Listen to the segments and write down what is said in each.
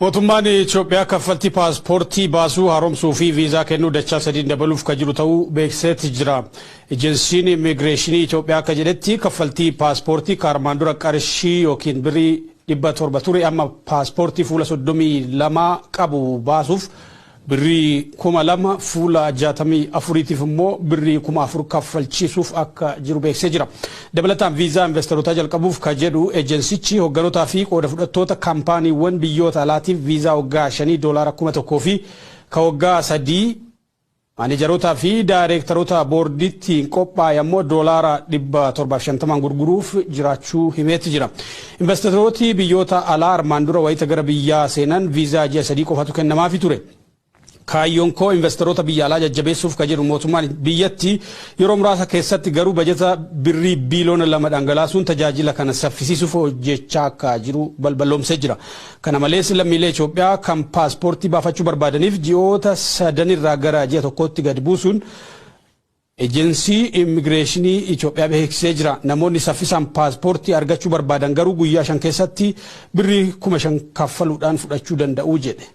Mootummaan Itoophiyaa kaffaltii paaspoortii baasuu, haaromsuu fi viizaa kennuu dachaa sadiin dabaluuf kan jiru ta'uu beeksiseeti jira. Ejensiin Immigireeshinii Itoophiyaa akka jedhetti, kaffaltii paaspoortii kaarmaan dura qarshii yookiin birrii 700 ture amma paaspoortii fuula 32 qabu baasuuf birrii 2000, fuula 64tiif immoo birrii 4000 kaffalchiisuuf akka jiru beeksisee jira. Dabalataan viizaa investarootaa jalqabuuf ka jedhu ejensichi, hogganootaa fi qooda fudhattoota kaampaaniiwwan biyyoota alaatiif viizaa waggaa 5 doolaara 1000 fi ka waggaa 3 maaneejarootaa fi daayireektaroota boordiitti qophaa'e ammoo doolaara 750 gurguruuf jiraachuu himeeti jira. Investorooti biyyoota alaa armaan dura wayita gara biyyaa seenan viizaa ji'a 3 qofatu kennamaafi ture. Kaayyoon koo investoroota biyya alaa jajjabeessuuf ka jedhu mootummaan biyyatti, yeroo muraasa keessatti garuu bajata birrii biiliyoona 2 dhangalaasuun tajaajila kana saffisiisuuf hojjechaa akka jiru balballoomsee jira. Kana malees lammiilee Itoophiyaa kan paaspoortii baafachuu barbaadaniif ji'oota sadanirraa gara ji'a tokkootti gadi buusuun Ejensii Immigireeshinii Itoophiyaa beeksisee jira. Namoonni saffisaan paaspoortii argachuu barbaadan garuu guyyaa 5 keessatti birrii 5000 kaffaluudhaan fudhachuu danda'u jedhe.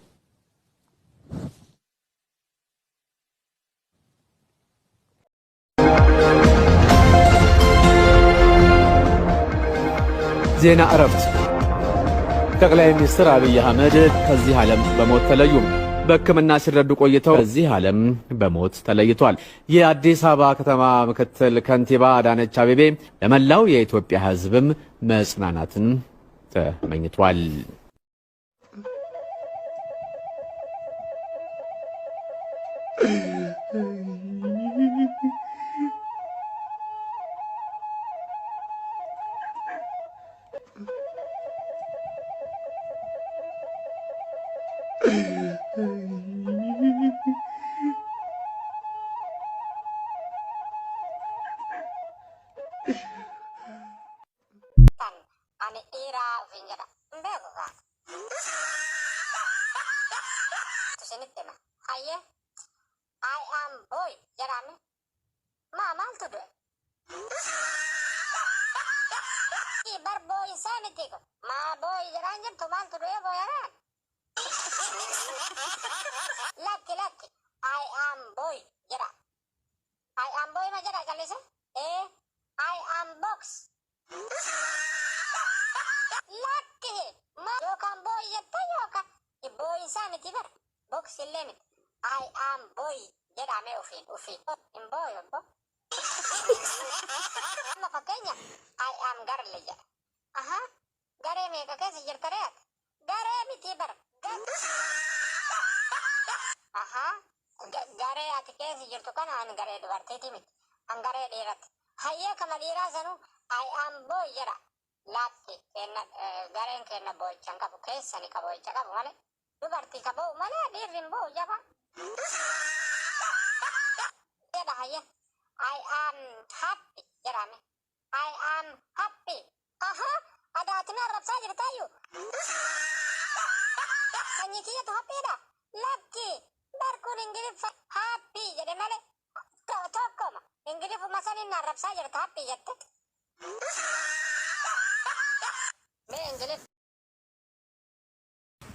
ዜና እረፍት። ጠቅላይ ሚኒስትር አብይ አህመድ ከዚህ ዓለም በሞት ተለዩ። በሕክምና ሲረዱ ቆይተው ከዚህ ዓለም በሞት ተለይቷል። የአዲስ አበባ ከተማ ምክትል ከንቲባ አዳነች አቤቤ ለመላው የኢትዮጵያ ሕዝብም መጽናናትን ተመኝቷል። Tan ani dhiiraa ofiin jedha. Hin beeku kaa. Isinitti hima. Hayyee. I am boy jedhaame. Maa, maaltu du'e? Bar boy isaa miti kun. Maa boy jedhaan jirtu, maaltu du'e booyaraan? Lakki, lakki. I am boy jedha. I am boy ma jedha callise? Ee. I am box. Lakki, ma yookaan boy jetta yookaan boy isaa miti bar. Box illee miti. I am boy jedhame ofiin ofiin. Hin boy obbo. Amma fakkeenya I am girl jedha. Aha. Garee meeqa keessa jirta ree ati? Garee miti bar. Aha. Garee ati keessa jirtu kana ani garee dubartiiti miti. An garee dhiirati. Hayyee, kama dhiiraa sanuu I am boy jedha. Lakki, kenna gareen kenna boo'icha hin qabu. Keessani ka boo'icha qabu malee. Dubartii ka boo'u malee dhiirri hin boo'u jaba. Jedha hayyee. I am happy jedhame. I am happy. Aha, adaatina arrabsaa jirtaayyuu. Sanyii kiyyatu happyidha. Lakki, bar kun Ingiliffa happy jedhe malee tokkoma. Ingiliffuma saniin na arrabsaa jirta happy jette. Mee Ingiliffa.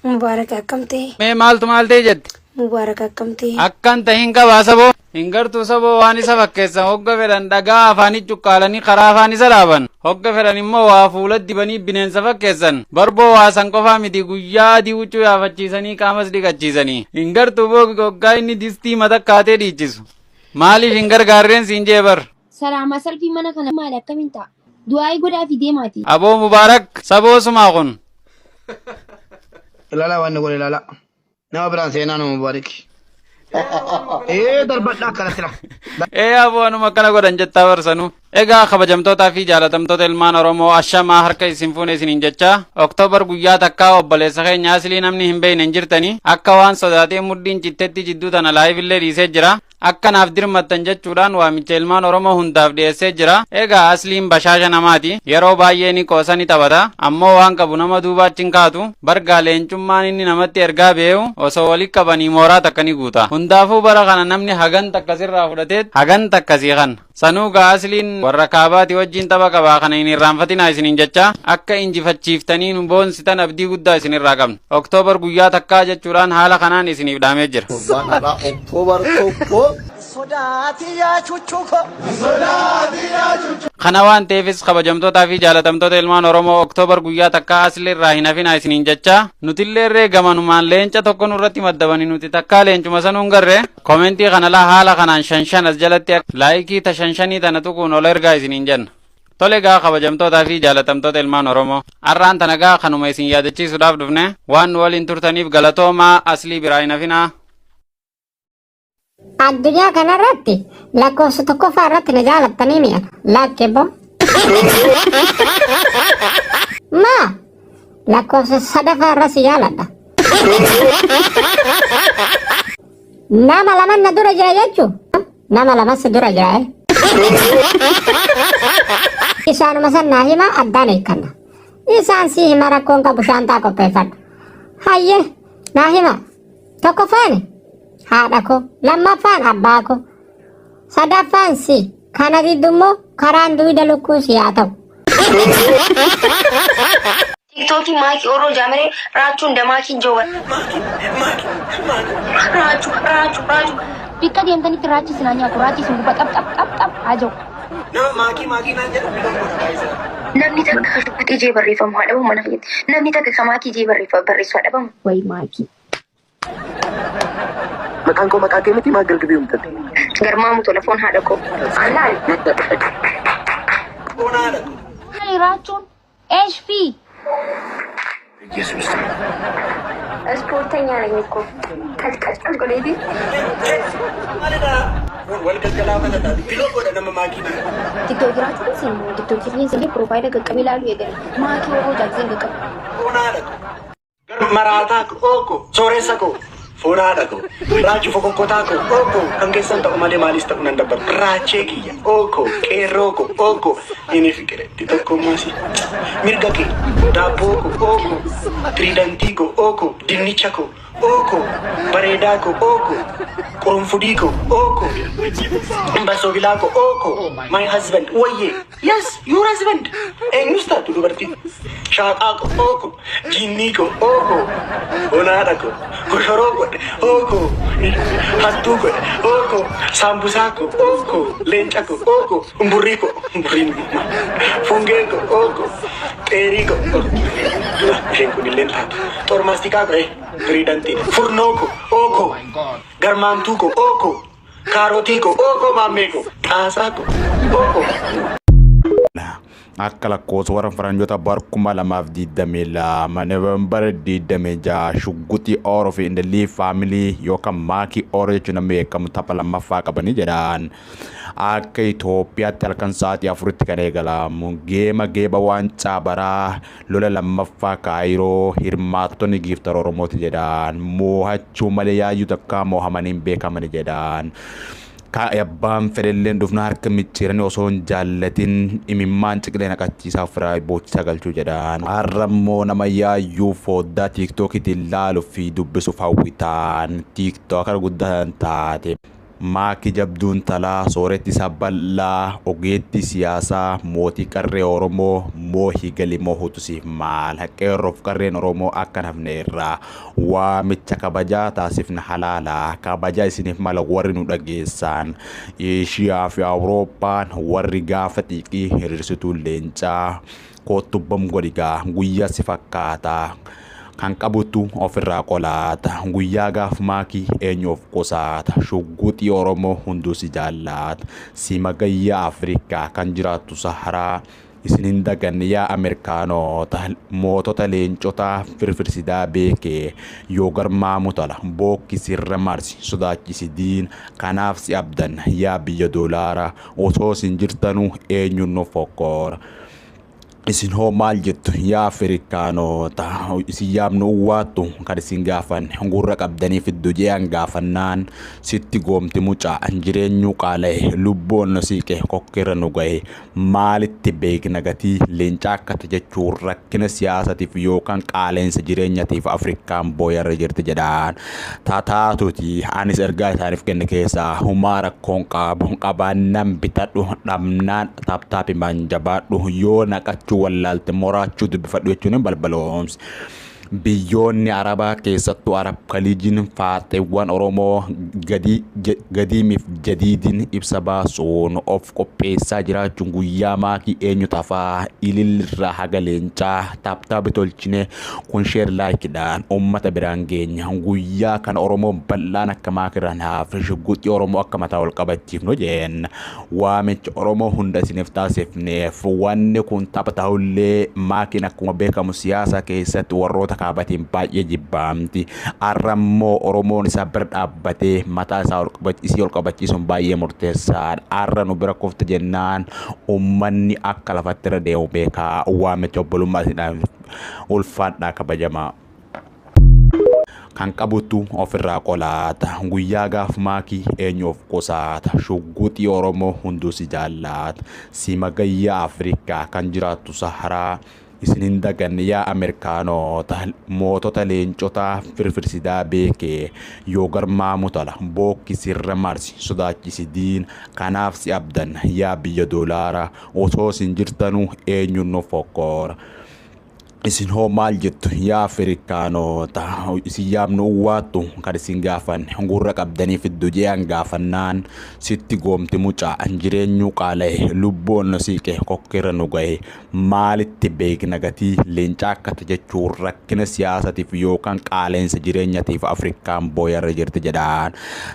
Mubaarak, akkam ta'e? Mee maaltu maal ta'e jette? Mubaarak, akkam ta'e? Akkan tahin qabaa saboo. Hin gartuu saboo, waan isa fakkeessan hogga fedhan dhagaa afaanii cuqqaalanii karaa afaan isa dhaaban. Hogga fedhan immoo waa fuula dibanii bineensa fakkeessan. Barboo waa san qofaa miti, guyyaa adii huccuu yaafachiisanii qaamas dhiqachiisanii. Hin gartuu boo, hoggaa inni distii mata kaatee dhiichisu. Maaliif hin gargaarreen siin jee bar. Salaamaa salfii mana kana maali, akkamiin ta'a? Du'aayii godhaafi deemaati. Aboo Mubaarak, saboo sumaa kun. Ilaalaa waan inni godhe ilaalaa. Nama biraan seenaa nama Mubaarik. Ee, darbadhaa akkanatti la. Ee aboo, anuma akkana godhan jettaa barsanuu. Egaa kabajamtootaa fi jaalatamtoota ilmaan Oromoo, ashamaa, harka isin fuune isiniin jecha. Oktoobar guyyaa takkaa obboleessa keenya Aslii namni hin beekne hin jirtani. Akka waan sodaatee mudhiin cittetti jidduu tana live illee dhiisee jira. Akka naaf dirmattan jechuudhaan waamicha ilmaan Oromoo hundaaf dhiyeessee jira. Egaa Asliin bashaasha namaati. Yeroo baay'ee ni qoosa, ni taphata. Ammoo waan qabu nama duuba achi hin kaatu. Bargaa leencummaan inni namatti ergaa bee'u osoo walitti qabanii mooraa takka ni guuta. Hundaafuu bara kana namni hagan takka sirraa fudhateet hagan takka sii kan. Sanuu gaa Asliin warra kaabaati wajjin tapha qabaa, kana hin irraanfatinaa isiniin jecha, akka injifachiiftanii nu boonsitan abdii guddaa isinirraa qabna. Oktoobar guyyaa takkaa jechuudhaan haala kanaan isiniif dhaamee jira. Torbaan har'aa Oktoobar 1. Kana waan ta'eefis, kabajamtootaa fi jaalatamtoota ilmaan Oromoo, Oktoobar guyyaa takkaa Asli irraa hin hafinaa isiniin jecha, nutillee irree gamanumaan leenca tokko nurratti maddabanii, nuti takkaa leencuma sanuun garre. Komentii kana laa haala kanaan shan shan as jalatti laayikii ta shan shanii tana tuquun ol ergaa isiniin jenna. Tole gaa, kabajamtootaa fi jaalatamtoota ilmaan Oromoo, har'aan tana gaa kanuma isin yaadachiisuudhaaf dhufne. Waan nu waliin turtaniif galatoomaa. Aslii biraa hin hafinaa. Addunyaa kanarratti lakkoofsa tokkoffaa irratti na jaalattanii mi'a. Lakkee boo. Maa lakkoofsa sadaffaa irra si jaaladha. Nama lama na dura jira jechuun nama lama si dura jira. Isaanuma san naa hima, addaan hiikkanna. Isaan si hima, rakkoon qabu, shaantaa qopheeffadhu. Hayyee, naa hima. Tokkoffaan haadha koo, lammaffaan abbaa koo, sadaffaan si. Kana gidduu immoo karaan dugda lukkuu si haa ta'u. Tiktookii maakii oroo jaamire raachuun damaakiin jooban. Raachuu, raachuu, raachuu. Bikka deemtanitti raachi isin haa nyaatu, raachi isin guba xap xap xap xap haa jiru. Nama maakii maakii naan jedhu biloon godha baay'isaa. Namni takka ka shukkuxii jee barreeffamu haa dhabamu mana fayyatti. Namni takka ka maakii jee barreessu haa dhabamu. Wayi maakii. Maqaan koo maqaa kee miti, maa galgbii uumtate. Garmaamu tola foon haadha koo. Allaal. Foon haadha koo. Maali raachuun? Eesh fi. Yesuus. Ispoortanya ነኝ እኮ ቀጭቀጭ godheeti. Maalidha? Wal gaggalaafata biloo godha nama maakii naan. Tiktookii raachuun sin tiktookii sin piroofaayila qaqqabe ilaaluu eegale. Maakii oroo jaaksin qaqqabe. Foon haadha koo. Maraataa koo, ooko, sooressa koo, foon haadha koo, raachuu fokokkotaa koo, ooko, kan keessan ta'u malee maalis ta'u nan dabbaru. Raachee kiyya, ooko, qeerroo koo, ooko, inni fiqiretti tokkummaasi. Mirga kee, daabboo koo, ooko, tiriidantii koo, ooko, dinnicha koo, ooko, bareedaa koo, ooko, qurunfudii koo, ooko, basobilaa koo, ooko, my husband, wayye, yes, your husband, eenyus taatu dubartii, shaaqaa koo, ooko, jinnii koo, ooko, onaadha koo, koshoroo godhe, ooko, hattuu godhe, ooko, saambusaa koo, ooko, leenca koo, ooko, umburrii koo, umburriin fungee koo, ooko, xeerii koo, isheen kun illee taatu, xormaastikaa koo, tiriidantii, furnoo koo, ooko, garmaamtuu koo, ooko, kaarotii koo, ooko, maammee koo, xaasaa koo, ooko. Akka lakkoofsa warra faranjoota bara 2022 Noovembar 26, Shugguxii Ooroo fi Indallii Faamilii yookaan Maakii Ooroo jechuun nama beekamu tapha lammaffaa qabanii jedhan. Akka Itoophiyaatti halkan sa'aatii 4tti kan eegalamu geema geeba waancaa baraa lola lammaffaa Kaayiroo, hirmaattonni giiftara Oromooti jedhan, moohachuu malee yaayyuu takkaa moohamanii hin beekamani jedhan. Ka abbaan fedhelleen dhufna harka micciiranii osoo hin jaallatin imimmaan ciqilee naqachiisaa ofirraa boochisaa galchuu jedhan. Har'a immoo nama yaayyuu foddaa tiiktookiitiin laaluu fi dubbisuuf hawwitaan tiiktookara guddaa taate. Maakii jabduun talaa sooretti isaa bal'aa, ogeettii siyaasaa, mootii qarree Oromoo, moohii galii moohuutu siif maal, qeerroof qarreen Oromoo akka hafne irraa waamicha kabajaa taasifna, halaalaa kabajaa isiniif mala. Warri nu dhageessan Eeshiyaa fi Awurooppaan, warri gaafa xiiqii hiriirsituu leencaa, koottubbam godhigaa guyyaa si fakkaataa kan qabutu ofirraa qolaata, guyyaa gaaf maakii eenyu of qusaata? Shugguxii Oromoo hunduu si jaallaata, si magayyaa Afrikaa kan jiraattu Saharaa, isin hin daganne yaa Ameerikaanota, mootota leencotaa firfirsidaa beekee yoo garmaamu tola bookki sirra marsi sodaachisi diin, kanaaf si abdan yaa biyya doolaara, osoo isin jirtanuu eenyuun nu fokkoora? Isin hoo maal jettu yaa Afrikaanota? Isin yaamnu uwwaattu kan isin gaafanne gurra qabdanii fiddu je'an gaafannaan sitti goomti mucaa jireenyuu qaala'e lubboon nu siiqe kokkeerra nu ga'e maalitti beekna gatii leencaa akkata jechuun rakkina siyaasatiif yookaan qaala'insa jireenyatiif Afrikaan booyarra jirti jedhaan. Tataatuti anis ergaa isaaniif kenne keessaa humaa rakkoon qabu qabaannaan bitadhu dhabnaan taaptaapi jabaadhu yoo naqachuu wallaalte moraachuu dubbifadhu jechuun balbaloomsi. Biyyoonni Arabaa keessattuu Arab Kaliijiin faaxeewwan Oromoo gadiimiif jadiidiin ibsa baasuun of qopheessaa jiraachuun guyyaa maakii eenyu tafaa ilillirraa haga leencaa taaptaapi tolchine kun sheer laayikidhaan uummata biraan geenya guyyaa kana Oromoon bal'aan akka maakirraan hafe shugguxii Oromoo akka mataa ol qabachiifnu jeen waamicha Oromoo hunda isiniif taasifneef wanni kun tapha ta'ullee maakiin akkuma beekamu siyaasa keessatti warroota kaabatiin baay'ee jibbaamti. Har'a immoo Oromoon isaa bira dhaabbatee mataa isaa isii ol qabachiisuun baay'ee murteessaadha. Har'a nu bira kufte jennaan uummanni akka lafatti irra deemu beekaa waamicha obbolummaa isiidhaan ulfaadhaa kabajamaa. Kan qabutu ofirraa qolaata. Guyyaa gaaf maakii eenyu of qusaata. Shugguxii Oromoo hunduu si jaallata. Si magayyaa Afrikaa kan jiraattu Saharaa. Isin hin daganne yaa Ameerikaanota mootota leencotaa firfirsidaa beekee yoo garmaamu tola bookki sirra marsi sodaachisi diin kanaaf si abdan yaa biyya doolaara osoo isin jirtanuu eenyuun nu fokkoora. Isin hoo maal jettu yaa Afrikaanota? Isin yaamnu uwwaattu kan isin gaafanne gurra qabdanii fiddu je'an gaafannaan sitti goomti mucaa jireenyuu qaala'e lubboon nu siiqe kokkeerra nu ga'e maalitti beekna gatii leencaa akkata jechuun rakkina siyaasatiif yookaan qaala'insa jireenyatiif Afrikaan booyarra jirti jedhaan.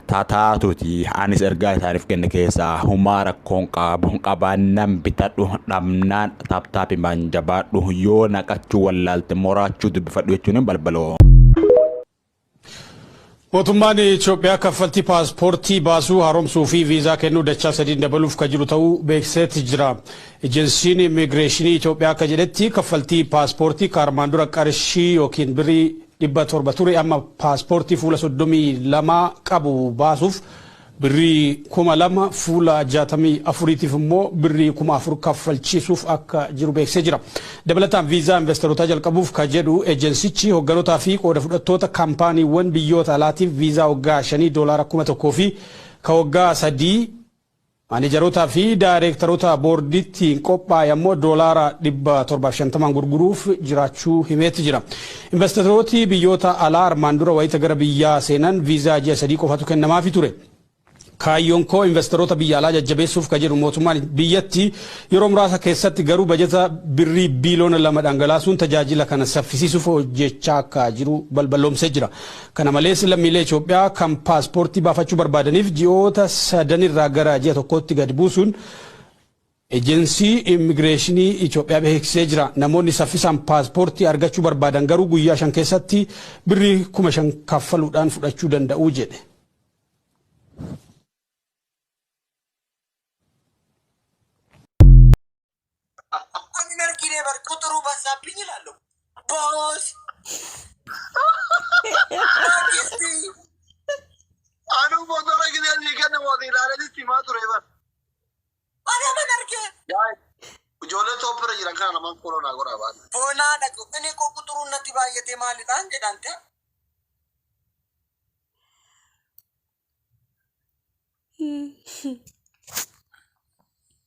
Tataatuti anis ergaa isaaniif kenne keessaa humaa rakkoon qabu qabaannaan bitadhu dhabnaan taaptaapi jabaadhu yoo naqachuu wallaalte moraachuu dubbifadhu jechuun balbaloo. Mootummaan Itoophiyaa kaffaltii paaspoortii baasuu haaromsuu fi viizaa kennuu dachaa sadiin dabaluuf kan jiru ta'uu beeksiseeti jira. Ejensiin immigireeshinii Itoophiyaa akka jedhetti kaffaltii paaspoortii kaarmaan dura qarshii yookiin birrii 700 ture amma paaspoortii fuula 32 qabu baasuuf birrii 2000 fuula 64tiif immoo birrii 4000 kaffalchiisuuf akka jiru beeksisee jira. Dabalataan viizaa investorotaa jalqabuuf kan jedhu ejensichi hoogganotaa fi qooda fudhattoota kaampaaniiwwan biyyoota alaatiif viizaa waggaa 5 doolaara 1000 fi ka waggaa 3 maaneejarotaa fi daayireektaroota boordiitti qophaa'e ammoo doolaara 750 gurguruuf jiraachuu himeetti jira. Investorooti biyyoota alaa armaan dura wayita gara biyyaa seenan viizaa ji'a 3 qofatu kennamaafii ture. Kaayyoon koo investoroota biyya alaa jajjabeessuuf kan jedhu mootummaan biyyatti yeroo muraasa keessatti garuu bajeta birrii biiliyoona 2 dhangalaasuun tajaajila kana saffisiisuuf hojjechaa akka jiru balballoomsee jira. Kana malees lammiilee Itoophiyaa kan paaspoortii baafachuu barbaadaniif ji'oota sadanirraa gara ji'a tokkootti gadi buusuun ejensii immigireeshinii Itoophiyaa beeksisee jira. Namoonni saffisaan paaspoortii argachuu barbaadan garuu guyyaa 5 keessatti birrii 5000 kaffaluudhaan fudhachuu danda'u jedhe. ቁጥሩ በዛብኝ እላለሁ። ቦስ Anu motora gisee sii kennu mootii ilaalee sitti himaa ture bar. Ani aman argee. Ijoollee Itoophiyaa jiran kana lamaan koronaa godhaa baate. Boonaa dhaqu. Inni koo quxuruun natti baay'atee maalidhaan jedhante.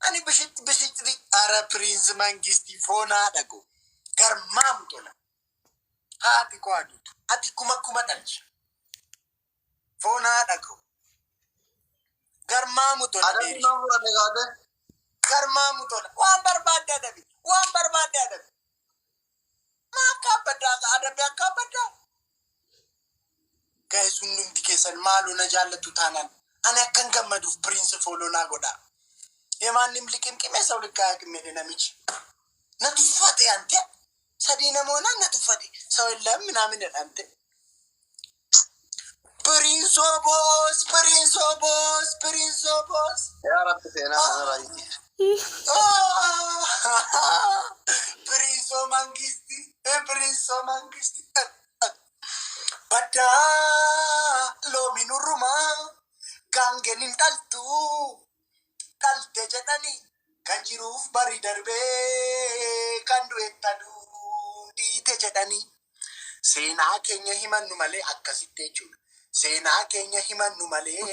Ani bishitti bishitti ara piriinsi mangistii foonaa dhaqu. Garmaam tola. Haati koo aduutu. Ati kuma kuma dhalcha. Foonaa dhaqu. Garmaamu tola. Adabni nama fudhanne kaate. Garmaamu tola. Waan barbaadde adabi. Waan barbaadde adabi. Maa akka abaddaa adabi akka abaddaa. Gaa'e hundumti keessan maaloo na jaallattu taanaan ani akkan gammaduuf piriinsi fooloo naa godhaa. የማንም ልቅምቅሜ ሰው ልክ አያውቅም። ሄደ namichi na tuffate ante sadii namoona na tuffate ሰው የለም ምናምን አንተ ፕሪንሶ ቦስ ፕሪንሶ ቦስ ፕሪንሶ ቦስ Yaa Rabbi seenaa kana raayiti. Pirinsoo Mangisti, Pirinsoo Mangisti. Baddaa loomi nurrumaa gaangeen hin dhaltu dhalte jedhani kan jiruuf bari darbee kan du'e dhiite jedhani. Seenaa keenya himannu malee akkasitti jechuudha. Seenaa keenya himannu malee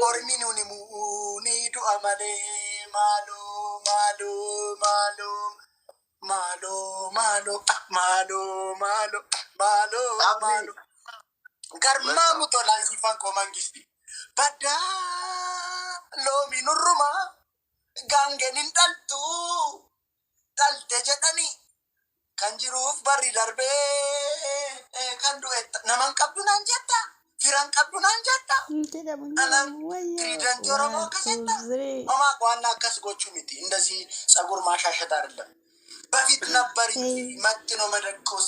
ormi nuun himuu ni du'a malee maaloo maaloo maaloo maaloo maaloo maaloo maaloo maaloo maaloo. Garmaamu tolaan siifan koo Mangisti. Baddaa loomi nurrumaa gaangeen hin dhaltu dhalte jedhani kan jiruuf barri darbee kan du'e naman qabdu naan jetta, firan qabdu naan jetta. Anan tiriidantii Oromoo akkas jetta. Homaa ዋና akkas gochuu miti. እንደዚህ ጸጉር ማሻሸት አይደለም። በፊት ነበር እንጂ መጥኖ መደቆስ።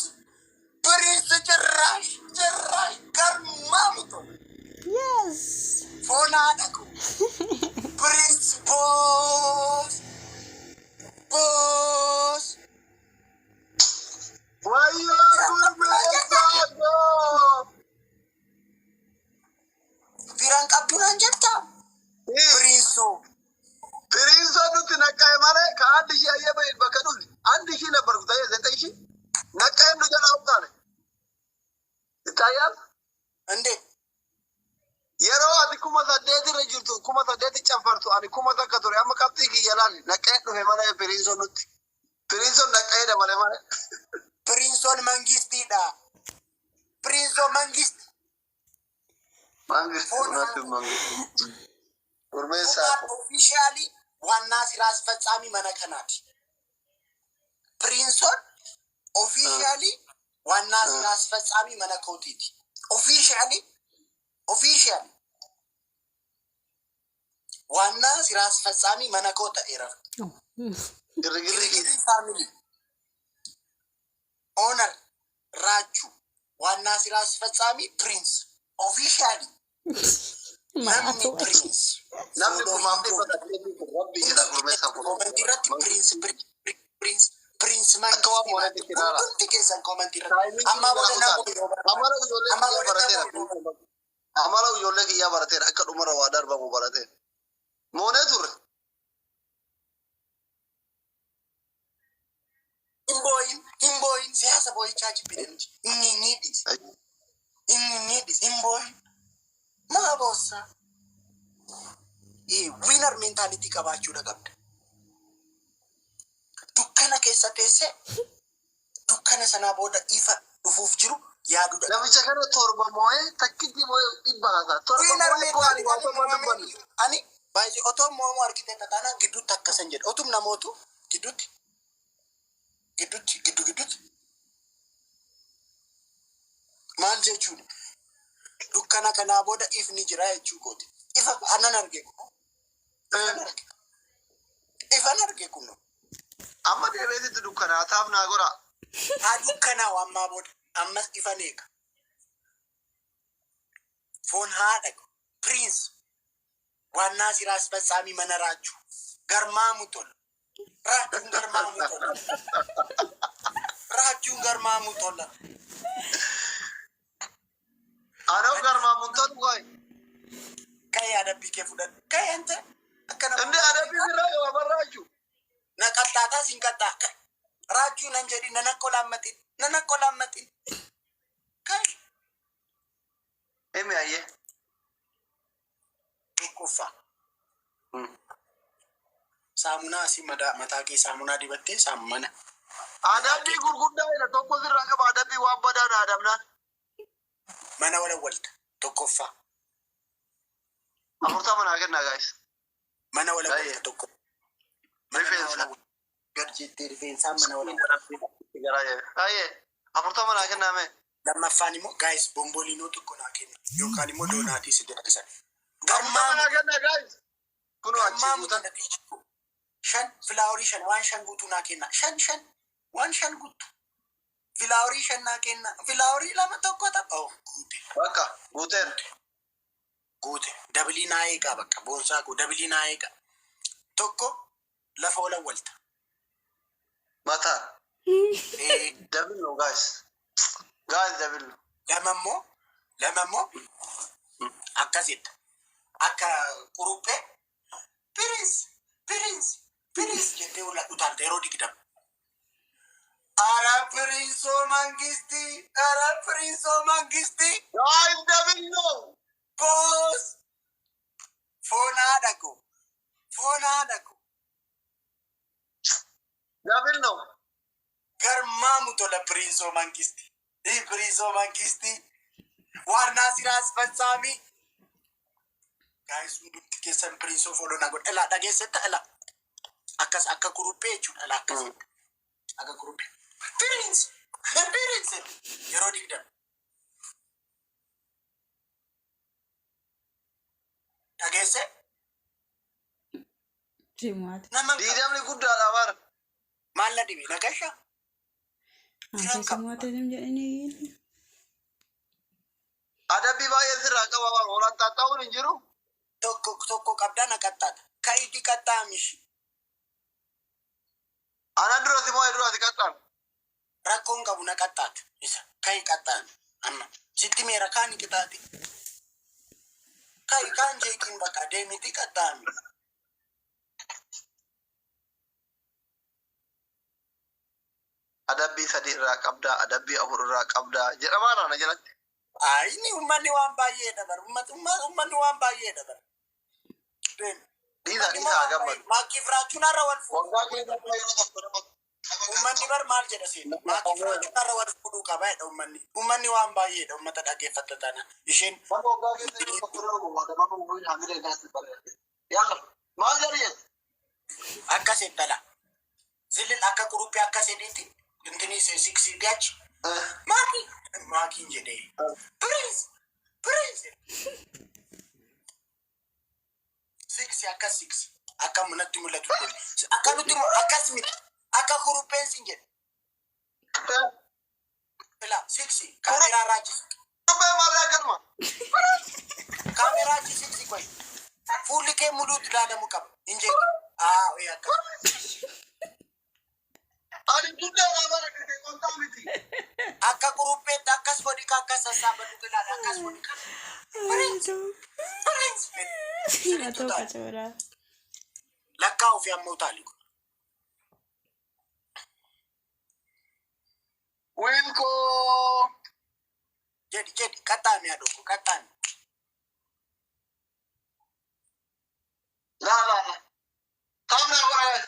ፕሪንስ ጭራሽ ጭራሽ ገርማሙቶ ፎና ደቁ ፕሪንስ boss boss. Wayyoo gurmeessaa koo! Firan qabdu naan jetta ፕሪንሶ. Piriinsoo nutti naqqa'e malee ka አንድ ሺህ አየህ በይን በከ ዱል 1000 ነበርኩ ታየ 9000 ነቃዬ nu jalaa utaalle ይታያል። እንዴ? Yeroo ati 8000 irra jirtu, 8000 canfartu, ani 1000 ture. Amma qabxii kiyya laali, naqee dhufe malee Piriinsoon nutti Piriinsoon naqee dabale malee. ፕሪንሶን መንግስቲidha. ፕሪንሶ መንግስት. Mangisti እውነትም መንግስት gurmeessaa koo. Officially ዋና ስራ አስፈጻሚ mana kanaati. ፕሪንሶን officially ዋና ስራ አስፈጻሚ mana kootiiti. Officially ዋና ስራ አስፈጻሚ mana koo ta'eera. Girgirri. Girgirri family owner ራቹ፣ ዋና ስራ አስፈጻሚ ፕሪንስ officially namni ፕሪንስ Namni 1800 rabbi jedha gurmeessaa koo. Comment irratti ፕሪንስ ፕሪንስ ፕሪንስ Akka waan moonetti itti ilaala. Hundumti keessan comment irratti ammaa booda nama yoo Amala ijoollee ammaa kiyyaa booda barateera. nama. Amala ijoollee kiyyaa barateera. Akka dhumarra waa darbamu barateera. Moonee turre. Hin booyin, hin booyin, siyaasa boo'ichaa jibbine nuti. Inni dhis, inni dhis, hin booyin. Maa boossaa? Winner mentality qabaachuudha qabda. Dukkana keessa teessee dukkana sanaa booda ifa dhufuuf jiru yaaduudha. Namicha kana torba moo'ee takkitti moo'ee dhibba haasaa. Torba Winner moo'ee koo ani waa mentality torba dubbannu. Ani baay'ee otoo moo'amu argite taanaan gidduutti akkasan jedhe. Otum namootu gidduutti gidduutti giddu gidduutti maal jechuun dukkana kanaa booda ifni jira jechuu kooti. Ifa anan arge kun. Ifan arge. Ifan arge kun. Amma deebiitti dukkanaa taaf naa gora. Haa dukkanaa'u ammaa booda ammas ifan eega. Foon haadha ፕሪንስ ዋና ስራ አስፈጻሚ mana ራችሁ ገርማሙ ቶላ ራችሁን ገርማሙ ቶላ ራችሁን ገርማሙ ቶላ. Anaaf garmaamuun tolu waay. Ka'ee adabbii kee fudhadhu. Ka'ee ante akka nama Inni adabbii birraa qaba barraachuu. Na qaxxaataa siin qaxxaa. Raachuu nan jedhi, nan akkolaammatin, nan akkolaammatin. Ka'e. Himi ayyee. Tokkoffaa. Saamunaa asii madaa mataa kee saamunaa dibattee saammana. Adabbii gurguddaa jedha tokko sirraa qaba adabbii waan badaan adabnaan. Mana walawwalta tokkoffaa. 40 naa kennaa gaayis. Mana walawwalta tokko. Rifeensa. Gad jettee rifeensaan mana walawwalta. Garaa jedhe. Ayyee 40 naa kennaa mee. Lammaffaan immoo gaayis bomboliinoo tokko naa kenna yookaan immoo doonaatii si jedhanisan. 40 naa kennaa gaayis. Kunoo achi guutan. Shan flower shan waan shan guutuu naa kenna, shan shan waan shan guutu flower shan naa kenna, flower lama tokko tapha oh guute. Bakka guuteera. Guute, double naa eegaa, bakka boonsaa koo double naa eegaa. Tokko lafa walawwalta. Mataa. Eh, Double no, guys. Guys, double no. Lama immoo akkasidha. Akka quruphee "Prince, Prince, Prince" jettee utaalta yeroo 20. Ara Pirinsoo Mangistii, ara Pirinsoo Mangistii, Guys, double no. Boos foon haadha koo, foon haadha koo. Double no. Garmaamu tola Pirinsoo Mangistii. Pirinsoo Mangistii. ዋና ስራ አስፈጻሚ. Guys, hundumti keessan Pirinsoo follow na godha. Ilaa, dhageessetta? Ilaa. Akkas akka kuruphee jechuudha. Ilaa, akkasitti. Akka kuruphee. Prince! Prince! Yeroo 20. Dhageesse? Simuwaati. Nama hin qabu. 20ni guddaadha bara. Maal na dhibe? Nagasha? Ante simuwaati jedhanii. Adabbii baay'ee sirraa qaba bara. Holaan xaxxa'uun hin jiru. Tokko tokko qabdaa na qaxxaata. Ka'iitii qaxxaamishi. Ana dura si moo dura si qaxxaan? Rakkoon qabu, na qaxxaata. Isa ka'i, qaxxaami. Amma sitti meera, kaan qixaati. Ka'i, kaan jeeqiin, bakka deemiti qaxxaami. Adabbii sadi irraa qabdaa, adabbii afur irraa qabdaa jedhamaadha na jalatti. Inni uummanni waan baay'ee dabar. Uummanni waan baay'ee dabar. Deemi. Dhiisa, dhiisa, haa gammadu. Maakii firaachuun har'a wal fuudhu. Waggaa keessa yeroo tokko nama Uummanni bar maal jedha seena? Maakii firaachuun har'a wal fuudhuu qaba jedha uummanni. Uummanni waan baay'eedha, uummata dhaggeeffatta taana. Isheen Nama waggaa keessa yeroo tokko nama gowwaadha. Nama umurii hamilee isaatti bareeda. Yalla, maal jedhi? Akkas jettala. Zillin akka quruphee akka sediitti intini siksiitii achi. Maakii maakiin jedhee. Prince, Prince. Siksi, akkas siksi. Akka natti mul'atu godhe. Akka nuti akkas miti. Akka kurupheen sin jedhe. Ilaa, siksi. Kaameraa raachi. Kuruphee maarraa akkanuma. Kaameraa achi siksi qoy. Fuulli kee muluutti ilaalamuu qaba. Hin jeeqin. Aa, ee, akkas. Ani guddaadha bara, kee qontaa miti. Akka kurupheetti akkas godhi ka, akkas sassaabadhu ilaali, akkas godhi ka. Prince. Prince. Atoo qacoodha. Lakkaa ofii amma utaali. Wiilkoo. Jedhi, jedhi, qaxxaami, haadhoo qaxxaami. Laa laa laa. Taamna bara.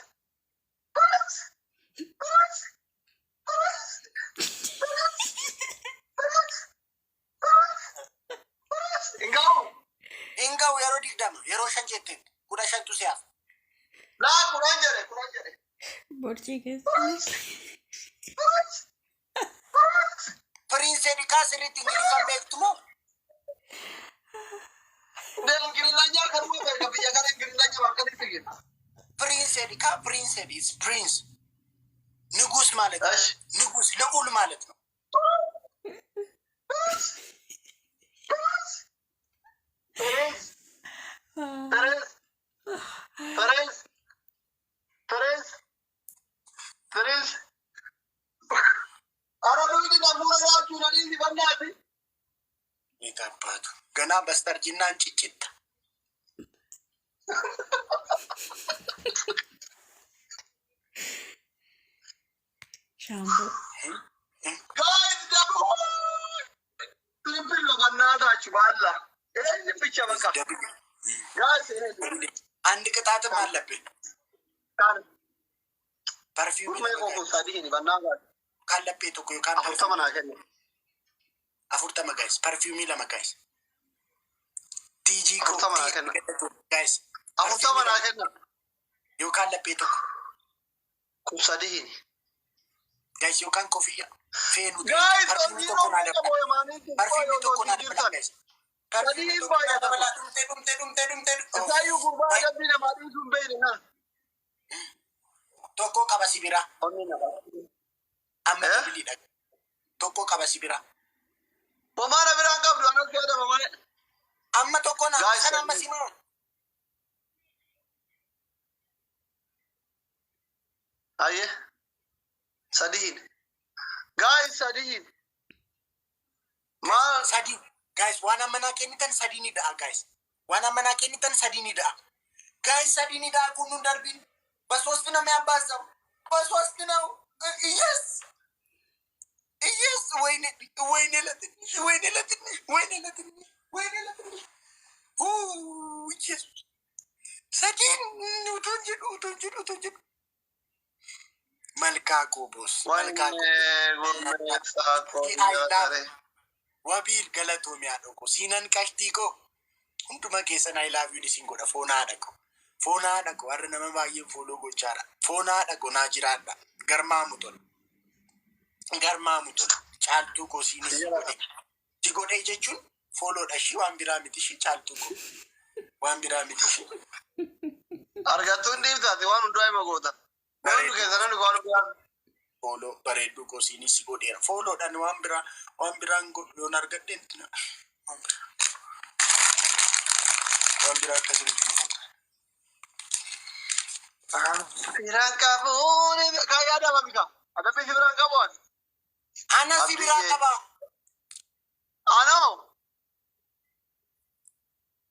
Prince. Prince. Prince. Prince. Prince. Prince. Hin ga'u. Hin ga'u yeroo 20, yeroo shan jetteen 15tu si hafa. Laa, 10 jedhe, 10 jedhe. Borcii keessa. Prince. Prince. Prince dhiqaa, sirriitti Ingiliffaan beektu moo? Ndee, Ingilizanya kanuma beeka, biyya kana Ingilizanya akkamitti kenna? Prince dhiqaa, Prince is prince. ንጉስ ማለት ነው። እሺ። ንጉስ፣ ልዑል ማለት ነው። Prince. Prince. Prince. Prince. Prince. Prince. Ara duwidi na mura yaachuu na dhiisi bannaati. የታባቱ ገና በስተርጅና እንጭጭታ። Shaamboo. Guys, double. Triple ነው በእናታችሁ ባላ። ይሄን ብቻ በቃ። Guys, ይሄ አንድ ቅጣትም አለብን። Perfume Kun sadiini በእናታችሁ። ካለቤ tokko yookaan 40 naa kennu. 40, guys, perfume lama, guys, ቲጂ 40 naa kenna. Guys. 40 naa kenna. Yookaan laphee tokko. Kun sadiini. Guys, yookaan kofiyya feenu. Guys, Perfume tokko naa dabala, perfume tokko naa dabala, guys, perfume Sadiin tokko naa baay'ata. dabala. Dhumte, dhumte, dhumte, dhumte. Isaayyuu gurbaa adabbii namaa dhiisuu hin beekne haa. Tokko qaba si bira. Onni nama. Amma Eh? doubleiidha, tokko qaba si bira. Homaa na biraan qabdu, anas fayyadama malee. Amma tokko na Guys, sana amma si mara. Ayyee. Sadiin. Guys, sadiin. Maal? Sadii. Guys, waan ammanaa kennitan sadii ni da'a, guys. Waan ammanaa kennitan sadii ni da'a. Guys, sadii ni da'a kun nun darbin. በሶስት ነው የሚያባዛው። በሶስት ነው። Yes, yes። ወይኔ ወይኔ ለትንሽ፣ ወይኔ ለትንሽ፣ ወይኔ ለትንሽ፣ ወይኔ ለትንሽ። ኢየሱስ፣ sadiin utuun jedhu, utuun jedhu, utuun jedhu. መልካ koo boss, መልካ koo. Gurmeessaa I love wabiil galatoomi haadha koo, siinan qashtii koo, hunduma keessan I love you isin godha. Foon haadha koo, foon haadha koo, har'a nama baay'een follow gochaadha. Foon haadha koo, naa jiraadha. Garmaamu tola, garmaamu tola. Caaltuu koo, siinis si godhe, si godhe jechuun follow dha ishii, waan biraa miti ishii. Caaltuu koo, waan biraa miti ishii. Argattuun dhiibtaati waan hundaa hima goota. Namni keessa namni waan hundaa. Follow bareedduu koo, siinis si godheera. Follow dhaan waan biraa, waan biraan godhu yoon argadhe waan biraa akkasumatti. Biraan qabuun kan yaadama bika. Adabbii si biraan qabu ani. Ana si biraa qaba. Anoo.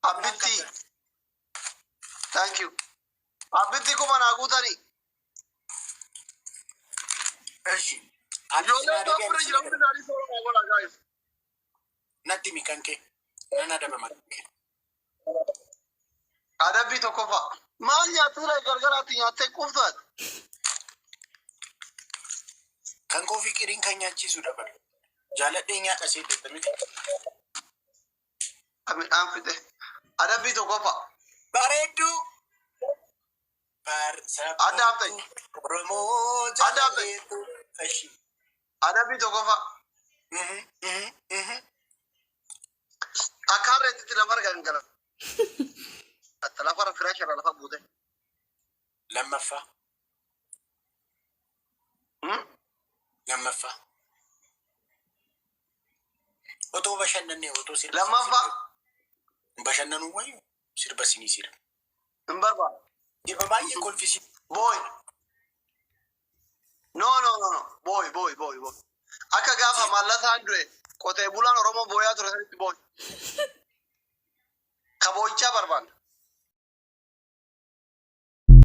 Abbitti. Thank you. Abbitti kuma naa guutanii. እሺ. Ijoolleen tokko bira jira, hundi isaanii soora naa godha, guys. Natti mi kan kee nan adabama kan kee. Adabbii tokkoffaa. Maal nyaattee gargaraatti nyaattee quuftaati? Kan koo fiqiriin kan nyaachisu dabalu. Jaaladhee nyaadha seete miti. Midhaan fixe. Adabbii tokkoffaa. Bareedduu. Addaaf ta'e. Oromoo Addaaf ta'e. jaalalleetu. እሺ. Adabbii tokkoffaa. Akka harreetti lafa gangala. Lafa firaasharra lafa buute. Lammaffaa. Lammaffaa. Otoo bashannannee, otoo sirba. Lammaffaa. Bashannanuu wayyu sirba sinii sirba. Hin barbaadu. Sirba baay'ee kolfisi. Boy. No, no, no, no. Boy, boy, boy, boy. Akka gaafa mallasaan du'e qotee bulaan Oromoo booyaa ture sanitti boy. Ka boo'ichaa barbaanna.